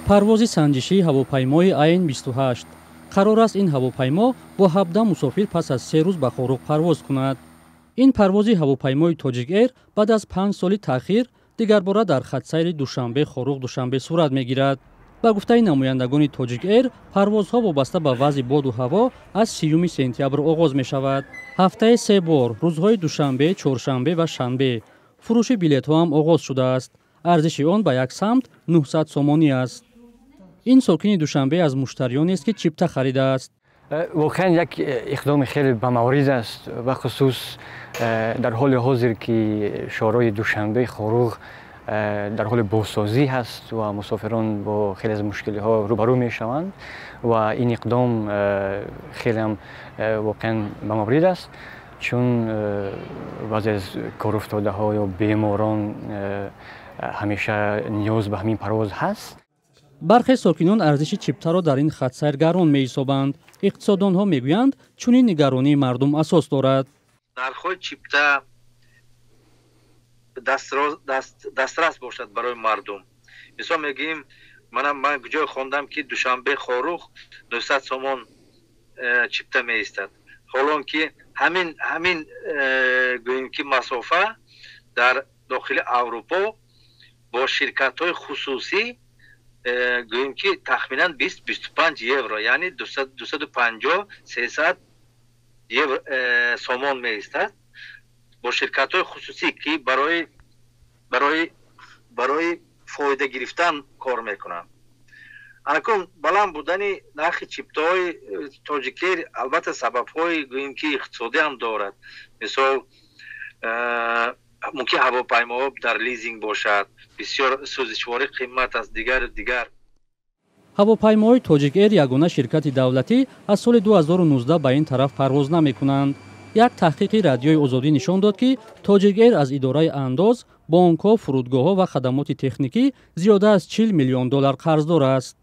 Парвози санҷишии ҳавопаймои Ан-28. Қарор аст, ин ҳавопаймо бо 17 мусофир пас аз 3 рӯз ба Хоруғ парвоз кунад. Ин парвози ҳавопаймои Тоҷик Эйр баъд аз 5 соли таъхир дигарбора дар хатсайри Душанбе Хоруғ Душанбе сурат мегирад. Ба гуфтаи намояндагони Тоҷик Эйр, парвозҳо вобаста ба вазъи боду ҳаво аз 30 сентябр оғоз мешавад. Ҳафтаи се бор, рӯзҳои душанбе, чоршанбе ва шанбе. Фурӯши билетҳо ҳам оғоз шудааст. Арзиши он ба як самт 900 сомонӣ аст. Ин сокини Душанбе аз муштариёнест, ки чипта харидааст. Воқеан, як иқдоми хеле бамаврид аст, бахусус дар ҳоли ҳозир, ки шоҳроҳи Душанбе Хоруғ дар ҳоли бозсозӣ ҳаст ва мусофирон бо хеле аз мушкилиҳо рӯбарӯ мешаванд ва ин иқдом хелеам воқеан бамаврид аст, чун баъзе аз коруфтодаҳо ё беморон ҳамеша ниёз ба ҳамин парвоз ҳаст. Бархе сокинон арзиши чиптаро дар ин хатсайр гарон меҳисобанд. Иқтисоддонҳо мегӯянд, чунин нигаронии мардум асос дорад. Нархҳои чипта дастрас бошад барои мардум. Мисол мегӯем, манам ман ҷое хондам, ки Душанбе Хоруғ 900 сомон чипта меистад, ҳолон ки ҳамин, гӯем ки, масофа дар дохили Аврупо бо ширкатҳои хусусӣ, гӯем ки, тахминан 20-25 евро, яъне 250, 300 сомон меистад бо ширкатҳои хусусӣ, ки барои фоида гирифтан кор мекунанд. Акун баланд будани нархи чиптаҳои Тоҷикэйр албатта сабабҳои, гӯем ки, иқтисодӣ ҳам дорад. Мисол, мумкин ҳавопаймоҳо дар лизинг бошад, бисёр сӯзишворӣ қимат аст, дигару дигар. Ҳавопаймоҳои Тоҷик Эйр, ягона ширкати давлатӣ, аз соли 2019 ба ин тараф парвоз намекунанд. Як таҳқиқи Радиои Озодӣ нишон дод, ки Тоҷик Эйр аз идораи андоз, бонкҳо, фурудгоҳҳо ва хадамоти техникӣ зиёда аз 40 миллион доллар қарздор аст.